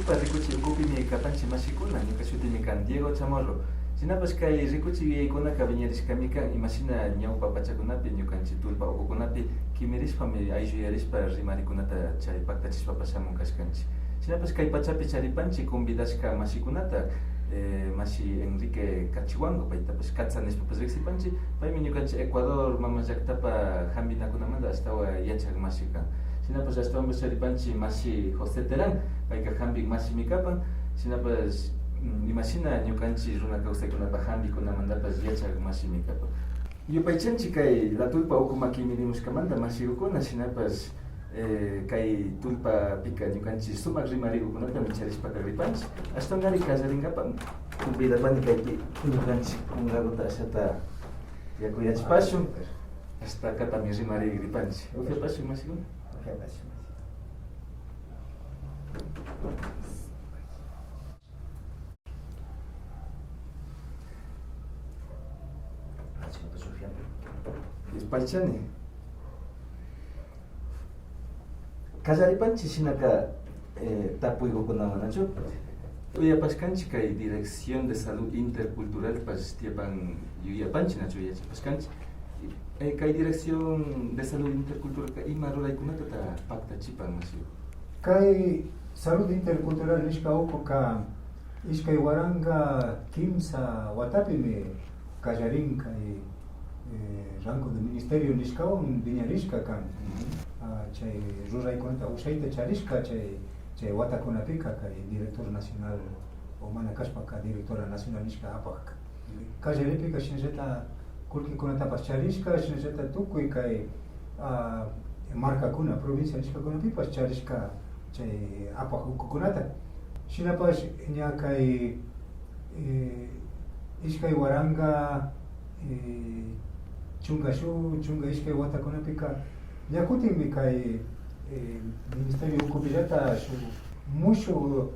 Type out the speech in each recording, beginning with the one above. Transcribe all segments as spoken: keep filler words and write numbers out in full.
Rikuchi ukupimi kapanchik mashikuna, ñuka shutimi kan Diego Chamorro. Shinapash kay rikuchi yuyaykunaka wiñarishkami kan, imashina ñawpa pachakunapi ñukanchik tullpa ukukunapi kimirishpami, aylluyarishpa rimarikunata chay paktachishpapash shamun kashkanchik. Shinapash kay pachapi charipanchik convidashka mashikunata, eh, mashi Enrique Cachihuango, paytapash Katza nishpapash riksipanchik. Paymi ñukanchik Ecuador mama llaktapa jambinakunamanta ashtawan yachak mashi kan. Shinapash ashtawanpash charipanchik mashi José Terán, payka jambik mashimi kapan. Shinapash, mm, imashina ñukanchik runa kawsaykunapa jambikunamantapash yachak mashimi kapan. Yupaychanchik kay La Tullpa ukuman kimirimushkamanta mashikukuna, shinapash, eh, kay tullpapika ñukanchik sumak rimarikukunatami charishpa kagripanchik. Ashtawankari kallarinkapak convidapani kaypi ñukanchik kunkakuta ashata yakuyachipashun. Ashtakatami rimarigripanchik. Upyapashun mashikuna. Upyapashun. Yupaychani. Kallaripanchik shinaka, eh, tapuykukunawan, nachu? Uyapashkanchik kay Dirección de Salud Interculturalpash tiyapan yuyapanchik, nachu? Yachapashkanchik. Eh, kay Dirección de Salud Interculturalka ima ruraykunatata paktachipan, mashi? Kay Salud Intercultural nishka ukuka ishkay waranka kimsa watapimi kallarin kay, eh, rango de ministerio nishkawan wiñarishka kan. Ah, chay ruraykunata ushayta charishka chay, chay watakunapika kay director nacional o mana kashpaka directora nacional nishka apak kallaripika shinallata kullkikunatapash charishka, shinallata tukuy kay, ah, markakuna, provincia nishkakunapipash charishka chay apak ukukunata. Shinapash ña kay, eh, ishkay waranka, eh, chunka shuk, chunka ishkay watakunapika ña kutinmi kay, eh, ministerio ukupillata shuk mushuk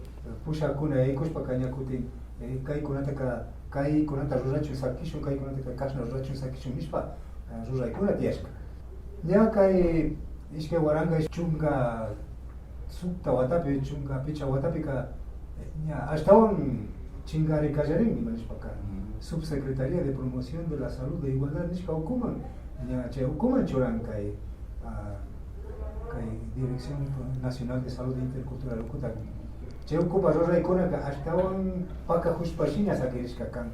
pushakkuna yaykushpaka ña kutin, eh, kaykunataka, kaykunata rurachun sakishun, kaykunataka kashna rurachun sakishun nishpa, eh, ruraykuna tiyashka. Ña kay ishkay waranka chunka sukta watapi, chunka pichka watapika, eh, ña ashtawan chinkari kallarin, ima nishpaka, Subsecretaría de Promoción de la Salud e Igualdad nishka ukuman, ña chay ukuman churan kay, ah, kay Dirección Nacional de Salud Intercultural ukuta. Chay ukupa ruraykunaka ashtawan pakajushpa shina sakirishka kan.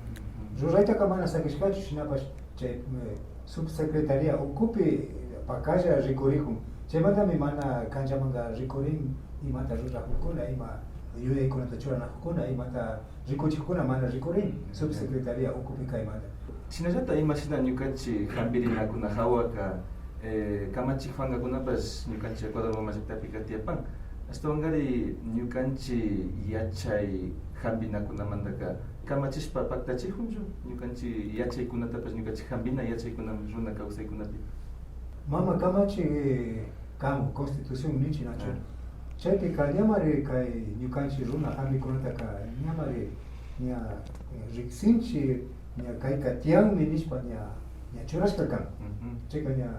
Ruraytaka mana sakishkachu, shinapash chay, eh, subsecretaría ukupi pakalla rikurijun. Chaymantami mana kanllamanka rikurin imata rurajukkuna, ima yuyaykunata churanajukkuna, imata rikuchikkuna mana rikurin subsecretaría ukupi kaymanta. Shinallata imashina ñukanchik jampirinakuna jawaka, eh, kamachik pankakunapash ñukanchik Ecuador mama llaktapika tiyapan. Ashtawankari ñukanchik yachay jampinakunamantaka kamachishpa paktachijunchu ñukanchik yachaykunatapash, ñukanchik jampina yachaykunaman runa kawsaykunapi. Mama kamachi, eh, kanku, constitución ninchik nachu. Ah. Chaypika ñamari kay ñukanchik runa jampikunataka ñamari ña, eh, riksinchik, ña kayka tiyanmi nishpa ña, ña churashka kan. Ujú. Chayka ña,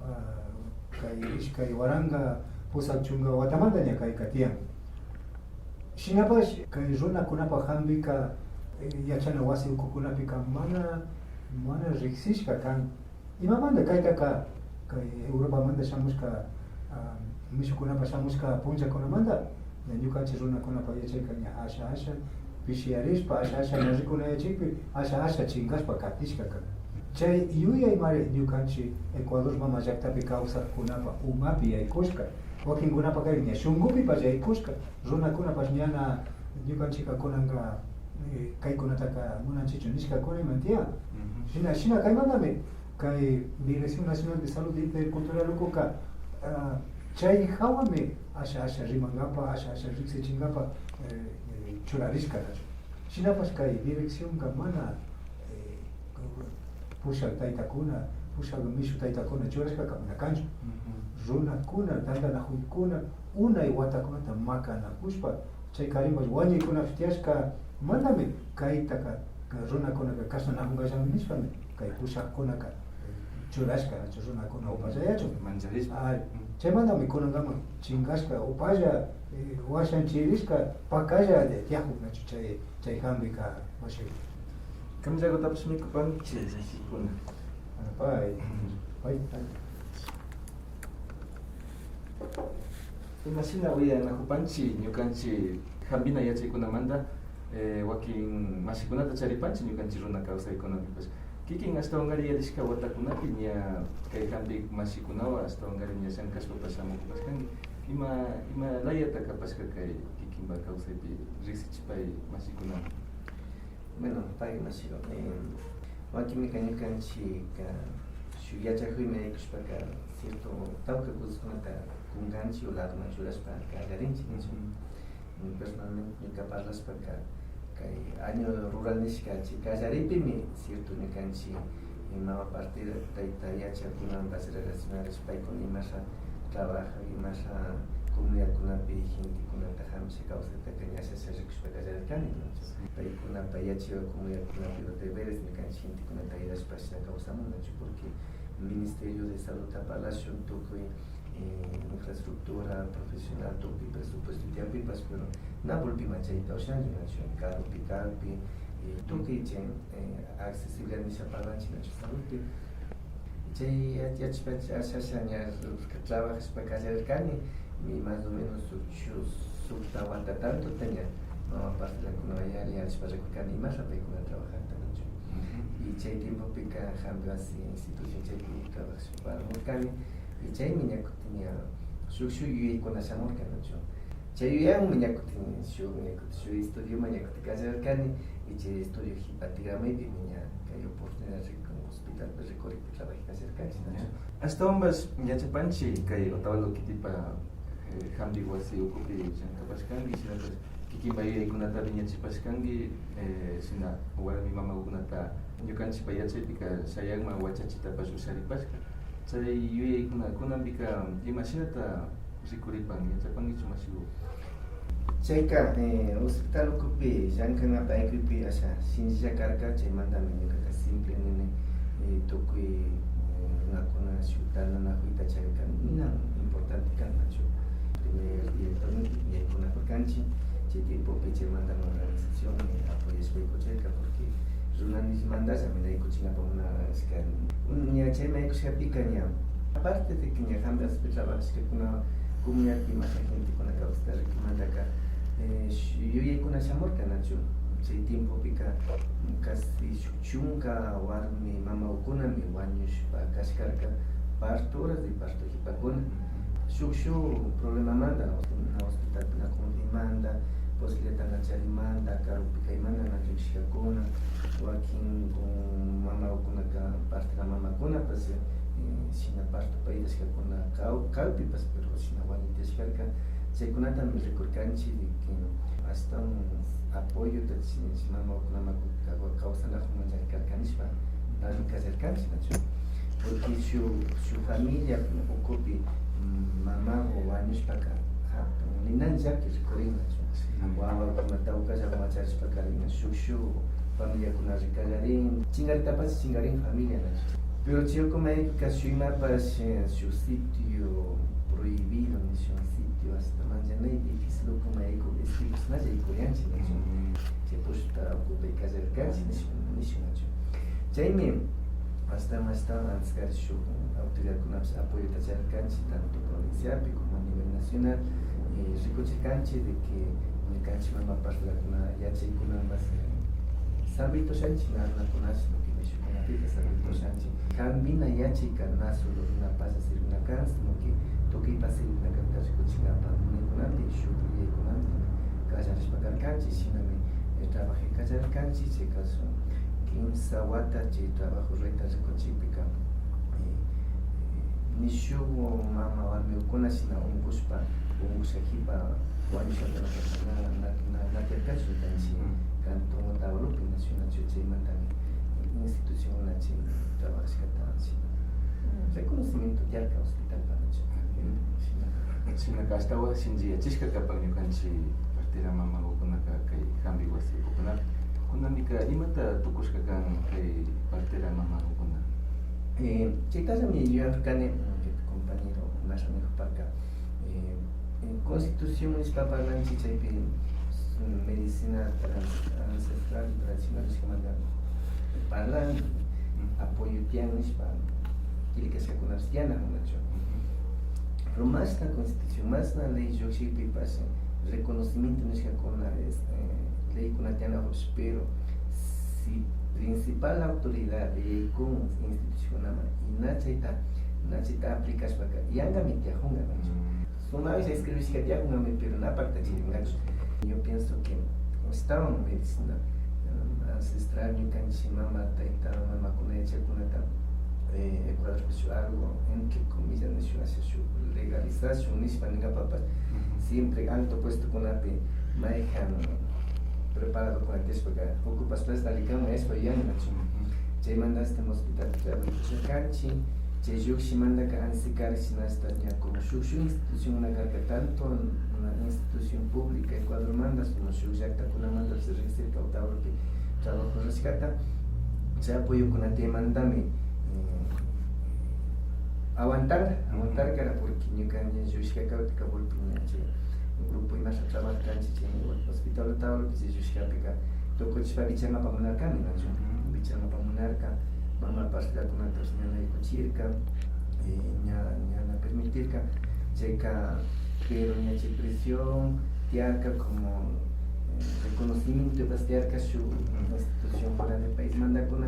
ah, kay ishkay waranka pusak chunka watamanta ña kayka tiyan. Shinapash kay runakunapa jampika, eh, yachana wasi ukukunapika mana, mana riksishka kan. Imamanta kaytaka, kay Europamanta shamushka, ah, mishukunapa shamushka punllakunamanta, ña ñukanchik runakunapa yachayka ña asha asha pishiyarishpa, asha asha ña rikunayachikpi, asha asha chinkashpa katishka kan. Chay yuyaymari ñukanchik Ecuador mama llaktapi kawsakkunapa umapi yaykushka, wakinkunapakari ña shunkupipash yaykushka, runakunapash ñana ñukanchikka kunanka, eh, kaykunataka munanchikchu nishkakuna ima tiyan. Ujú. Shina, shina kaymantami kay Dirección Nacional de Salud Intercultural ukuka, ah, chay jawami asha asha rimankapa, asha asha riksichinkapa, eh, eh, churarishka nachu. Shinapash kay direccionka mana, eh, pushak taytakuna, pushak mishu taytakuna churashkaka mana kanchu. Ujú. Runakuna, tantanajuykuna unay watakunata makanakushpa, chay karinpash wañuykunapish tiyashkamantami kaytaka runakunaka kashna najunkallami nishpami kay pushakkunaka, eh, churashka, nachu, runakuna upallachun. Mancharishpa. Ay, chaymantami kunankaman chinkashka, upalla, eh, washanchirishka, pakalla tiyakun, nachu, chay, chay hampika, washa. Kamllakutapash mikupanki, mashikuna. Pay, pay, pay. Imashina uyanakupanchik ñukanchik hampina yachaykunamanta, eh, wakin mashikunata charipanchik ñukanchik runa kawsaykunapipash. Kikin ashtawankari yalishka watakunapi ña kay hampi mashikunawan ashtawankari ña llankashpapash shamukupashkanki. Ima, ima layata kapashka kay kikinpa kawsaypi riksichipay mashikunawan? Bueno, pay mashiku, eh, wakinmika ñukanchikka shuk yachakuymi yaykushpaka cierto tawka cosaskunata kunkanchik o ladoman churashpa kallarinchik, ¿no? Personalmente ñuka parlashpaka kay año rural nishka chay kallaripimi cierto ñukanchik, eh, mama parte tayta yachakunapash relacionados paykuna imasha trabaja, imasha comunidadkunapi gentekunata hampisha kawsaytaka ña ashasha rikushpa kallarirkani, ¿no? Paykunapa yachaywa comunidadkunapi los deberes ñukanchik gentekunata ayudashpa ashna kawsamun, ¿no? Porque Ministerio de Saludta parlashun tukuy, eh, infraestructura profesional tukuy presupuesto tiyanpipash, pero na volpiman chayta ushanchu, nachu, karupi, karupi, eh, tukuy chay, eh, accesibilidad nisha parlanchik, nachu, saludpi. Chay yach-, yachashpa, asha, asha ña trabajashpa kallarirkani, y más o menos shuk, shuk, sukta wata tantota ña mama partelakunawan yari, yarishpa rikurkani imasha paykuna trabajakta, nachu. Y chay tiempopika hampi wasi institución chaypi trabajashpa paramurkani, y chaymi ña kutin ña shuk, shuk yuyaykuna shamurka, nachu. Chay yuyanmi ña kutin shuk, ña kutin shuk estudioman ña kutin kallarirkani, y chay estudio hipa tikramaypimi ña kay oportunidad rikun hospitalpi rikurikpi trabajay kallarirkanchik, nachu. Ashtawanpash yachapanchik kay Otavalo kitipa, eh, hampi wasi ukupi llankapashkanki, shinapash kikinpa yuyaykunata wiñachipashkanki, eh, shina warmi mamakunata ñukanchikpa yachaypika shayakman wachachitapash usharipashka. Chay yuyaykuna kunanpika imashinata rikuripan, yachapankichu mashiku? Chayka, eh, hospital ukupi llankankapa yaykuypi asha shinllilla karka, chaymantami ñukaka simple nini, eh, tukuy, eh, runakuna shuk tantanakuyta charika ninan importante kan, nachu. Primer directormi yaykunakurkanchik, chay tiempopi chaymantami organización, eh, apoyashpa yaykuchirka, porque runa nishmantallami yaykuchinkapa munashka. Ña chayman yaykushkapika ña, aparte de que ña hampi wasipi trabajashkakuna comunidadpi imasha gentekuna kawsayta rikmantaka, eh, sh-, yuyaykuna shamurka, nachu. Chay tiempopika casi shuk chunka warmi mamakunami wañushpa kashkarka, parto horas de parto hipakuna. Shuk, shuk problemamanta, na hospitalpi na confiamanta, posibilidadta na charimanta, karupi kaymanta na llukshishkakuna, wakin, mm, mamakunaka, partera mamakunapash, eh, shina parto payrashkakuna kaw-, kawpipash, pero shina wañuchishkarka, chaykunatami rikurkanchik, de que ashtawan apoyota chi-, chi mamakunaman kaw-, kawsanakuman llankkarka nishpa, alli kallarkanchik, nachu. Porque shuk, shuk familia ukupi, mm, mamaku wañushpaka, hatun ninan llaki rikurin, nachu. Wawakuna tawkallaman wacharishpaka ima shuk, shuk familiakuna rikallarin, chinkaritapash chinkarin familia, nachu. Pero chay ukuman yaykuka shuk imapash, eh, shuk sitio prohibido nishun, sitio hasta manchanay difícil ukuman yaykuk espiritusnalla yaykuyanchik, nachu. Chay pushuta ocupay kallarkanchik nishun, nishun, nachu. Chaymi ashtawan, ashtawan antes kari shuk autoridadkunapash apoyota charirkanchik, tanto provinciapi como a nivel nacional, y rikuchirkanchik de que ñukanchik mama parterakuna yachaykunapash, eh, salvito shanchik, na runakunash, sino que mishukunapipash salvito shanchik. Hampina yachayka na solo runapalla sirvina kan, sino que tukuypa sirvina kakta rikuchinkapa munaykunapi, shuk yuyaykunapi kallarishpa karkanchik, shinami, eh, trabajay kallarirkanchik, chay caso kimsa wata chay trabajo rurayta rikuchikpika, eh, eh, nishuk mama warmikuna shina unkushpa, unkushka hipa wañushkakunaka na, na, na, na tiyarkachu ñukanchik cantón Otavalopi, nachu, nachu, chaymantami institucionkuna chay trabajashkata shina reconocimiento tiyarka hospitalpa, nachu. Shinaka ashtawan shinchiyachishka kapan ñukanchik partera mamakukunaka kay hampi wasi ukukunapi. Kunanpika imata tukushka kan kay partera mamakukuna? Eh, Chaytallami yuyarkani, mm, compañero Nasha nikupaka, eh, eh, constitución nishpa parlanchik, chaypi, mm, medicina trans-, ancestral y tradicional nishkamanta parlan, apoyo tiyan nishpa, killkashkakunapish tiyan, nachu? Pero mashna constitución, mashna ley llukshikpipash reconocimiento nishkakuna, este, leykuna tiyanakupish, pero si principal autoridad yaykun institucionkunaman y na chayta, na chayta aplicashpaka, yankami tiyakunka, nachu? Sumaklla escribishka tiyakungami, pero na paktachirinkachu. Yo pienso que ashtawan medicina, mm, ancestral, ñukanchik mama, tayta, mamakuna yachakkunata, eh, Ecuadorpi shuk algo, entre comillas, nishun, asha shuk legalizashun nishpa ninkapapash, siempre alto puestokunapi mayjan preparadokuna tiyashpaka, ocupashpash dale kanman yashpa yuyan, nachu? Chaymanta hasta hospitalpi trabajasharkanchik. Chay llukshimantaka ansikarik, shinashta ña como shuk, shuk institucionkuna karka, tanto na institución pública Ecuadormanta, como shuk llaktakunamantapish riksirka Otahualopi trabajo rurashkata, chay apoyokuna tiyaymantami, eh, aguantar, aguantarkara, porque ñuka ña llukshika kakpika, porque ña chay grupo imasha trabajarkanchik chay hospital Otahualopi, chay llukshikapika tukuchishpa wichanapak munarkami, nachu? Wichanapak munarka, mama parterakunatapish ña laykuchirka, eh, ña, ña na permitirka, chayka, pero ña chay presión tiyarka, como, eh, reconocimientopash tiyarka shuk institución fuera de paismantakuna,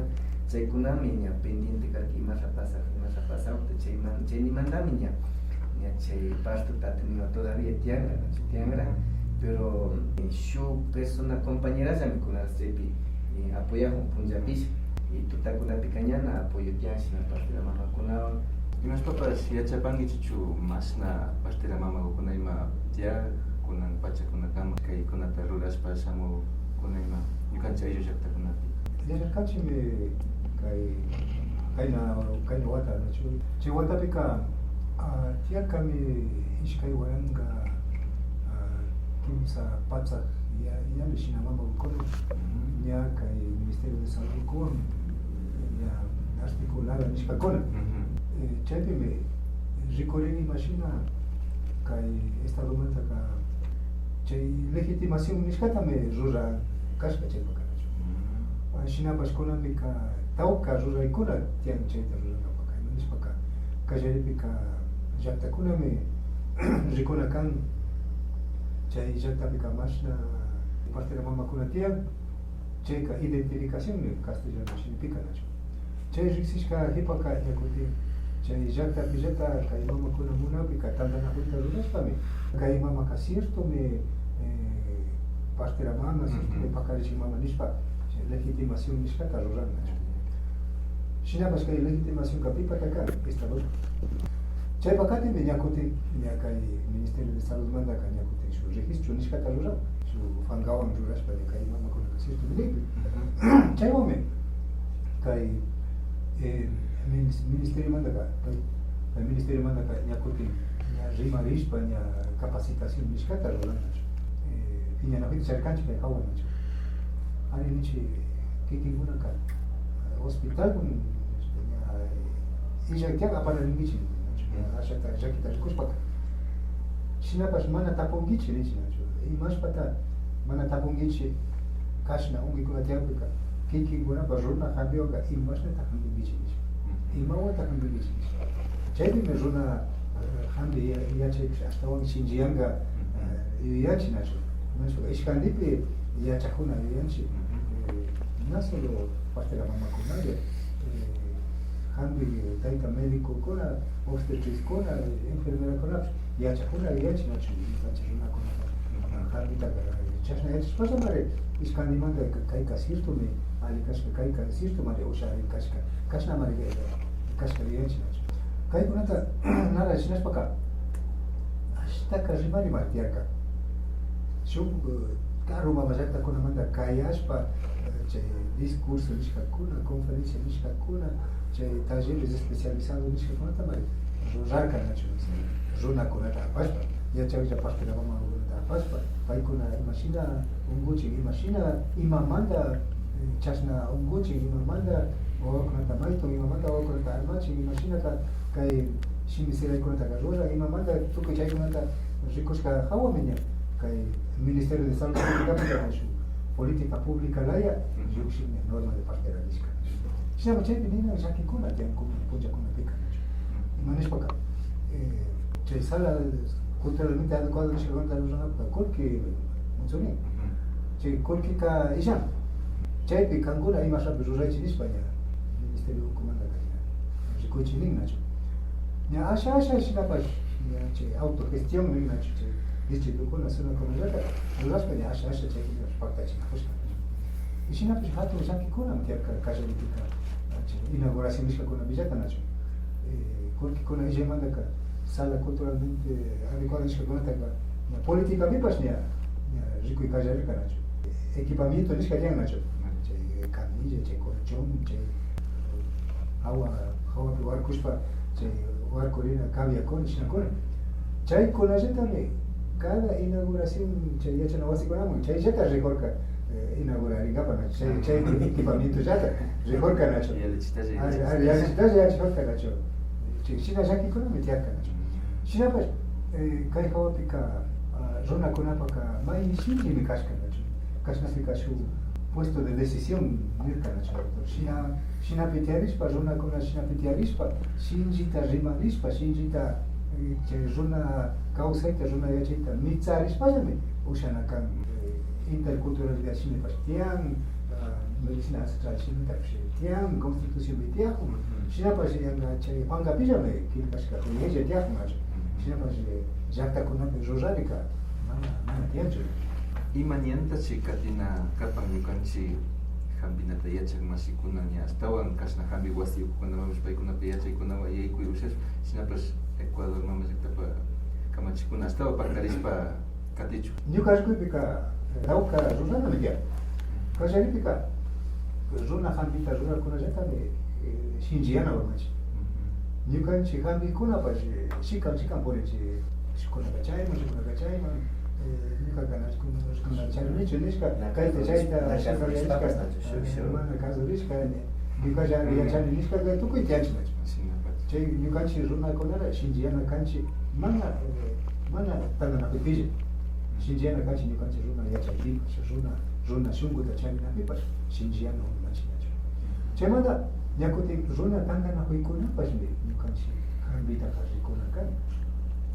chaykunami ña pendiente karka, imasha pasak, imasha pasakta, chayman, chaymantami ña, ña chay partota atendinka, todavía tiyanka, nachu? Tiyanka, pero, eh, shuk persona compañerallami kunan chaypi, eh, apoyakun punllapish, y tutakunapika ña na apoyo tiyan, shina partera mamakunawan. Imashpapash yachapankichichu mashna partera mamakuna ima tiyak kunan pachakunakama, kaykunata rurashpa shamukkuna ima ñukanchik ayllu llaktakunapi? Yacharkanchikmi kay, kayna, kayna wata, nachu? Chay watapika, ah, tiyarkami ishkay waranka, ah, kimsa patsak ya-, yalli shina mamakuna, ña kay Ministerio de Saludkuwan ña articulada nishkakuna. Eh, chaypimi rikurini imashina kay Estadomantaka chay legitimación nishkatami ruran kashka chaypaka, nachu? Ah, shinapash kunanpika tawka ruraykuna tiyan chayta rurankapaka, ima nishpaka, kallaripika llaktakunami rikuna kan, chay llaktapika mashna partera mamakuna tiyan, chayka identificación nin castellano shinipika, nachu? Chay riksishka hipaka ña kutin chay llaktapillata kay mamakuna munakpika tantanakuyta rurashpami, kay mamaka ciertomi, eh, partera mama, ciertomi pakarichin mama nishpa, chay legitimación nishkata ruran, nachu? Shinapash kay legitimacionka pipata kan, Estado. Chaypa katimi ña kutin, ña kay Ministerio de Saludmantaka ña kutin shuk registro nishkata ruran, shuk fangawan rurashpa ña kay mamakunaka cierto niykpi. Chaywanmi kay, eh, minis-, ministeriomantaka, kay, kay ministeriomantaka ña kutin ña rimarishpa ña capacitación nishkata ruran, nachu? Eh, piñanakuyta charkanchik kay hawa, nachu? Ari ninchik, kikinkunaka, eh, hospitalman, eh, illak tiyan apana ninkichik, nachu? Ashata llakita rikushpaka. Shinapash mana tapunkichik ninchik, nachu? Imashpata mana tapunkichik, kashna unkuykuna tiyankpika, kikinkunapa runa hampiwanka imashnata hampinkichik nishpa. Imawanta hampinkichik nishpa. Chaypimi runa, eh, hampi ya-, yachaypish ashtawan shinchiyanka, eh, yuyanchik, nachu? Nachu? Ishkantipi yachakuna yuyanchik. Eh, na solo partera mamakunalla, eh, hampi tayta médicokuna, obstetrickuna, enfermerakunapish yachakuna yuyanchik, nachu? Ñukanchik runakunapa hampitaka chashna yachashpallamari ishkantimanta kayka ciertomi alli kashka, kayka ciertomari usharin kashka, kashnamari kashka yuyanchik, nachu? Kaykunata nara shinashpaka ashtaka rimari martiarka. Shuk, eh, karu mama llaktakunamanta kayashpa, eh, chay discurso nishkakuna, conferencia nishkakuna, chay talleres especializados nishkakunatamari rurarka, nachu? Runakunata apashpa, yachaklla partera mamakunata apashpa, paykuna imashina unkuchin, imashina, imamanta Chashna unkuchin, imamanta wawakunata maytun, imamanta wawakunata armachin, imashinata kay shimi siraykunataka ruran, imamanta tukuy chaykunata rikushka hawami ña kay Ministerio de Salud Públicapika shuk política pública laya llukshin ña norma de partera nishka. Shinapash chaypi nina llakikuna tiyan kunan punllakunapika, nachu. Ima nishpaka, eh, chay sala culturalmente adecuado nishkakunata ruranapaka kullki mutsuni. Chay kullkika illan. Chaypi kankuna imashapi ruraychi nishpa ña Ministerio ukumantaka ña rikuychi nin, nachu. Ña asha asha shinapash ña chay autogestión nin, nachu, chay distritukuna, zonakunallata rurashpa ña asha asha chaykunapash paktachinakushka. Y shinapash hatun llakikunami tiyarka kallaripika, chay inauguración nishkakunapillata, nachu. Eh, kullkikuna illaymantaka sala culturalmente adecuada nishkakunataka ña politicapipash ña, ña rikuy kallarirka, nachu. Equipamiento nishka tiyan, nachu. Chay camilla, chay colchón, chay hawa, hawapi warkushpa chay warkurina cabiakuna, shinakuna. Chaykunallatami cada inauguración chay yachana wasikunaman chayllata rikurka, eh, inaugurarinkapa, nachu. Chay, chay equipamientollata rikurka, nachu. Yallichitalla, ari, ari, yallichitalla. Yallichitalla yachajurka, nachu. Chay shina llakikunami tiyarka, nachu. Shinapash, eh, kay hawapika, ah, runakunapaka may shinllimi kashka, nachu. Kashnapika shuk puesto de decisión nirka, nachu, doctor. Shina, shinapi tiyarishpa, runakuna shinapi tiyarishpa, shinllita rimarishpa, shinllita, eh, chay runa kawsayta, runa yachayta mitsarishpallami ushana kan. Eh, interculturalidad shimipash tiyan, ah, medicina ancestral shimitapash tiyan, constitucionpi tiyakun. Shinapash yanka chay pankapillami killkashka kuyaylla tiyakun, nachu. Shinapash, eh, llaktakunapi rurarika mana, mana tiyanchu. Ima ñanta chay katina kapan ñukanchik hampinata yachak mashikuna ña ashtawan kashna hampi wasi ukukunamanpash paykunapi yachaykunawan yaykuy ushash, shinapash Ecuador mama llaktapa kamachikuna ashtawan paktarishpa katichun. Ñuka rikuypika tawka ruranami tiyan. Kallaripika runa hampita rurarkunallatami, eh, shinlliyana urmanchik. Ñukanchik hampikunapash, eh, shikan shikan purinchik, shukkunaka chayman, shukkunaka chayman, eh, ñukaka na, na, na charinichu nishka, kayta chayta, na, shukka nishka, mana kasurishka, ñukalla yachani nishkaka tukuy tiyanchik nachu. Chay ñukanchik runakunara shinlliyana kanchik mana, eh, mana tantanakuypilla. Shinlliyana kanchik ñukanchik runa yachaypipash, runa, runa shunkuta charinapipash shinlliyana urmanchik nachu. Chaymanta ña kutin runa tantanakuykunapashmi ñukanchik hampitaka rikuna kan.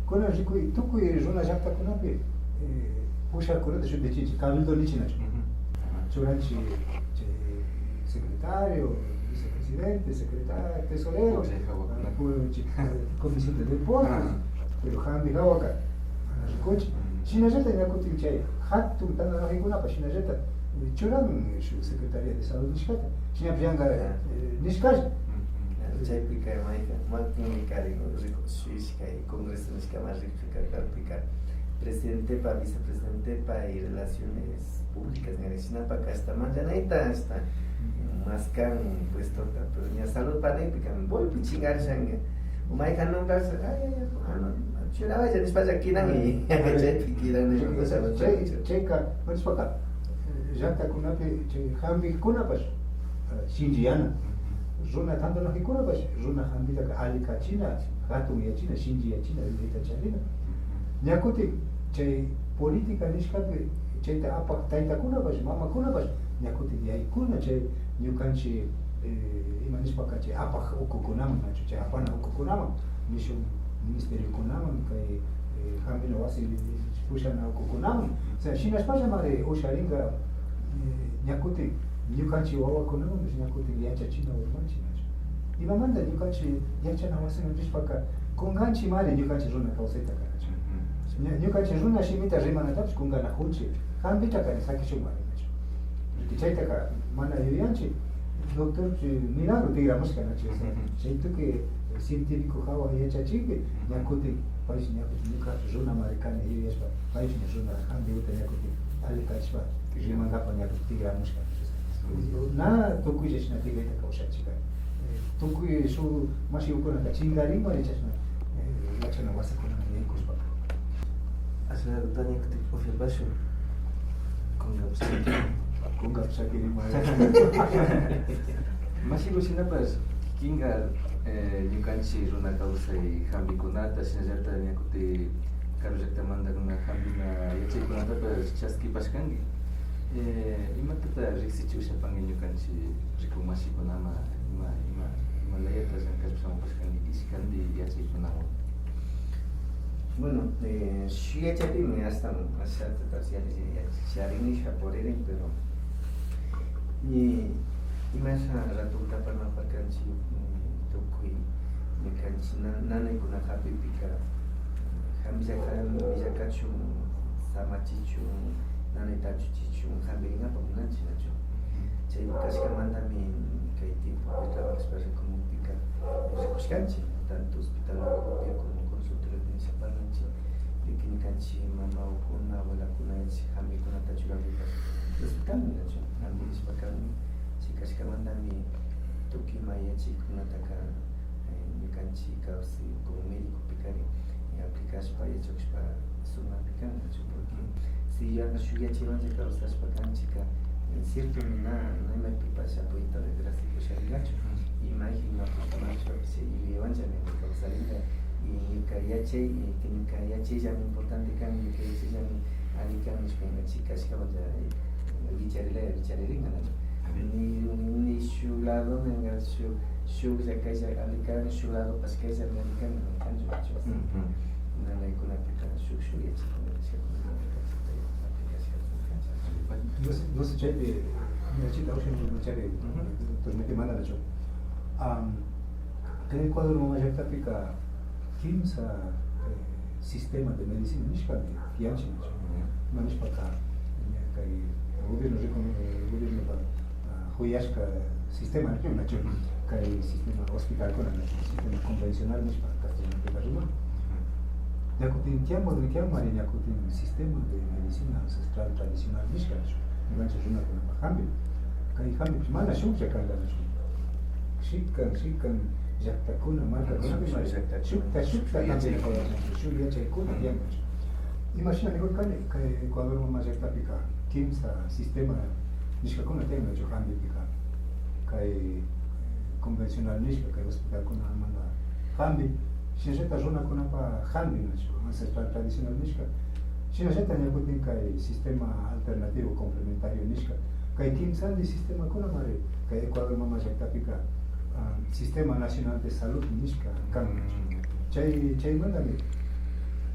Kunan rikuy tukuy runa llaktakunapi, eh, pushakkunata shutichinchik, cabildo nichinachun. Churanchik chay secretario, vicepresidente, secretario, tesorero, pu-, chi-, eh, comisión de deportes, pero hampi hawaka mana rikuchin. Shinallata ña kutin chay hatun tantanakuykunapash shinallata, eh, churan shuk Secretaría de Salud nishkata. Shinapash yanka, eh, nishkalla. Chaypika mayka, maypimi karin rikushishka y congreso nishkama rikushka kakpika presidentepa, vicepresidentepa y relaciones públicas ña shinapaka ashta manllanayta ashta maskan puestota, pero ña saludpa nikpika volpi chinkarishan. Mayjan nombrarse, ay, ay, ay, ah, no, churawaylla nishpalla kiran y chaypi kiran. Chay, chayka, nishpaka, eh, llaktakunapi chay hampikunapash, eh, shinlliyana. Runa tantanakuykunapash runa hampitaka allikachina, hatunyachina, shinlliyachina, yuyayta charina. Ña kutin chay política nishkapi chayta apak taytakunapash, mamakunapash ña kutin yaykuna chay ñukanchik, eh, ima nishpaka chay apak ukukunaman, nachu, chay apana ukukunaman, nishun ministeriokunaman, kay, eh, hampina wasi pushana ukukunaman. O sea, shinashpallamari usharinka, eh, ña kutin ñukanchik wawakunamanpash ña kutin yachachina urmanchik, nachu. Imamanta ñukanchik yachana wasiman rishpaka kunkanchikmari ñukanchik runa kawsaytaka, nachu. Ña, ñukanchik runa shimita rimanatapash kunkanakunchik, hampitaka ni sakishunmari, nachu. Porque chaytaka mana yuyanchik, doctor, eh, milagro tikramushka, nachu. O sea, chay tukuy, eh, científico hawa yachachikpi, ña kutin, payshi ña kutin ñukapash runamari kani yuyashpa, payshi ña runa hampikuta ña kutin allikachishpa rimankapa ña kutin tikramushka, nachu. Na tukuylla shina tikrayta kawshanchik. Eh, tukuy shuk mashikunaka chinkarinmari chashna, eh, yachana wasikunaman yaykushpaka. Ashna ña kutin confiapashun. Kunkapash. Kunkapi llakiriman. Mashiku, shinapash kikinka, eh, ñukanchik runa kawsay jampikunata, shinallata ña kutin karu llaktamanta kuna jampina yachaykunatapash chaskipashkanki. Eh, imatata riksichi ushapanki ñukanchik rikuk mashikunaman, ima, ima, ima layata llankashpa shamupashkanki ishkanti yachaykunawan? Bueno, eh, shuk yachaypimi ashtawan, ashtawantapash yali-, yali-, yacharin nishpa puririn, pero ni imasha ratokuta parlaparkanchik, mm, tukuy ñukanchik na-, nanaykuna jampipika, jampillakan, villakachun, samachichun, nanayta achuchichun, jampirinkapak munanchik, nachu? Chay kashkamantami kay tiempopi trabajashpa rikumukpika rikushkanchik, tanto hospital ukupi como consultorio nisha parlanchik, riki ñukanchik mamawkuna, abuelakuna yachik jampikunata churankipash hospitalmi, nachu? Jampirishpakanmi, chay kashkamantami tukuy ima yachaykunataka, eh, ñukanchik kawsay como médicopikari, eh, aplicashpa, yachakushpa sumakmi kan, nachu? Porque si ya shuk yachaywanlla kawsashpa kanchikka, eh, ciertomi na, na imapipash apoyota de gracia usharinkachu. Ima ima pushtamashpapish chay yuyaywanllami kawsarinka. Y ñuka yachay, y ñuka yachayllami importante kan, ñuka yachayllami alli kan nishpa ima chikashkawanlla, eh, wicharilaya wicharirinka, nachu? Ni, ni shuk lado ninka shuk, shuklla kaylla alli kan, shuk ladopash kaylla alli kan, ninkanchu, nachu? Nanaykunapika shuk, shuk yachaykuna nishkakuna aplicashka. No sé, no sé, chaypi, mira, chita, ushan, chaypi, permite, mana, nachu? Am, kay Ecuador mama llaktapika kimsa, eh, sistema de medicina nishkami tiyanchik, nachu? Ima nishpaka, ña kay gobierno rikun-, eh, gobiernopa, ah, juyashka sistema, nachu? Kay sistema hospitalkuna, nachu? Sistema convencional nishpa castellanopi riman. Ña kutin tiyanpakmi tiyanmari, ña kutin sistema de medicina ancestral tradicional nishka, nachu? Ñukanchik runakunapa jampi. Kay jampipish mana shuklla kanka, nachu? Shikan, shikan llaktakuna, markakunapi shukta, shukta, shuk yachaykuna tiyan, nachu? Imashina nikurkani, kay Ecuador mama llaktapika kimsa sistema nishkakuna tiyan, nachu? Jampipika kay, eh, convencional nishka, kay hospitalkunamanta jampi, shinallata runakunapa jampi, nachu? Ancestral tradicional nishka, shinallata ña kutin kay sistema alternativo complementario nishka, kay kimsandi sistemakunamari kay Ecuador mama llaktapika, ah, Sistema Nacional de Salud nishka kan. Chay, chaymantami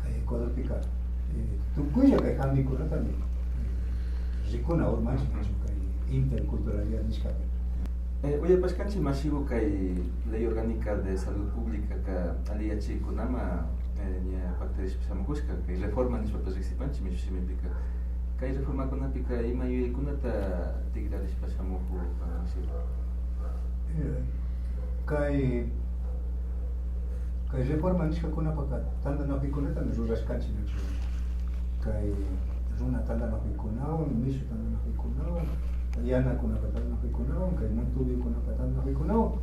kay Ecuadorpika, eh, tukuylla kay jampikunatami rikuna urmanchik, nachu? Kay interculturalidad nishkapi. Eh, uyapashkanchik mashiku kay Ley Orgánica de Salud Públicaka alli yachaykunaman, eh, ña paktarishpa shamukushka, kay reforma nishpapash riksipanchik mishu shimipika. Kay reformakunapika ima yuyaykunata tikrarishpa shamukun, mashiku? Eh, kay, kay reforma nishkakunapaka tantanakuykunatami rurashkanchik, nachu? Kay runa tantanakuykunawan, mishu tantanakuykunawan, yanakunapa tantanakuykunawan, kay muntubiokunapa tantanakuykunawan,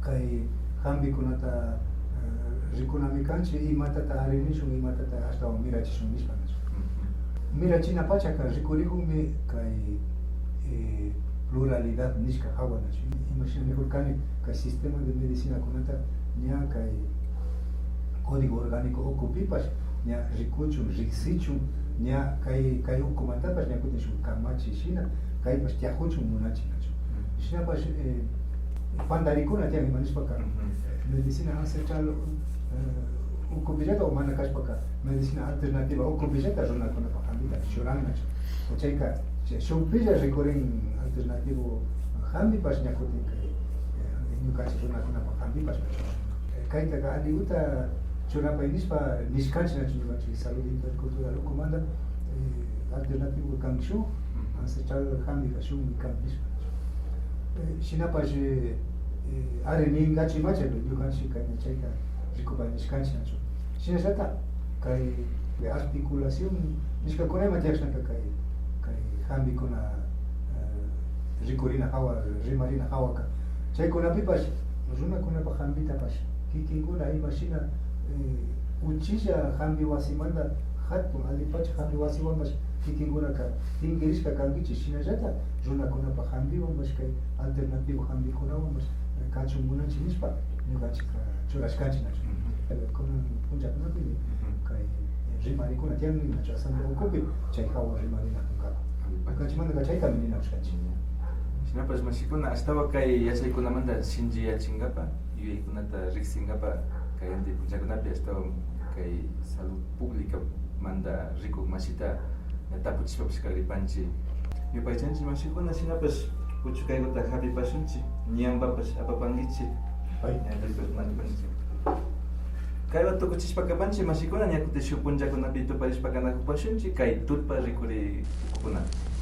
kay jampikunata, eh, rikunami kanchik, imatata ari nishun, imatata ashtawan mirachishun nishpa, nachu? Mirachina pachaka rikurikunmi kay, eh, pluralidad nishka jawa, nachu? Imashina nikurkani, kay sistema de medicinakunata ña kay código orgánico ukupipash ña rikuchun, riksichun, ña kay, kay ukumantapash ña kutin shuk kamachi shina, kaypash tiyakuchun munachinachu. Shinapash, eh, pandarikuna tiyan, ima nishpaka, medicina ancestral, eh, ukupillata o mana kashpaka, medicina alternativa ukupillata runakunapa jampita churannachu. O chayka, chay shukpilla rikurin alternativo jampipash ña kutin kay, eh, ñukanchik runakunapa jampipash. Eh, kaytaka alliguta churapay nishpa nishkanchik nachu ñukanchik salud intercultural ukumanta, eh, alternativo kan shuk, ancestral jampika shukmi kan nishpa. Eh, shinapash, eh, ari ninkachimacha ñukanchik kayna chayta rikupay nishkanchik nachu. Shinallata kay articulación nishkakuna ima tiyakshaka kay, kay jampikuna, eh, rikurina jawa, rimarina jawaka, chaykunapipash runakunapa jampitapash kikinkuna imashina, eh, uchilla jampi wasimanta jatun allipacha jampi wasiwanpash kikinkunaka tinkirishka kankichik, shinallata runakunapak hampiwanpash, kay alternativo hampikunawanpash kachun munanchik nishpa ñukanchikka churashkanchik nachu. Kunan punllakunapi kay rimarikuna tiyan nachu, asamblea ukupi chay hawa rimarina kunkapak. Ñukanchikmantaka chaytami ninakushkanchik. Shinapash mashikuna, ashtawan kay yachaykunamanta shinchiyachinkapa, yuyaykunata riksinkapa, kay anti punllakunapi ashtawan kay salud públicamanta rikuk mashita ña tapuchishpapash kagripanchik. Yupaychanchik mashikuna, shinapash puchukaykuta hapipashunchik, ñanpapash apapankichik. Ña rikushmankichik. Kaywan tukuchishpa kapanchik mashikuna, ña kutin shuk punllakunapi tuparishpa kanakupashunchik kay tullpa rikurikukunapi.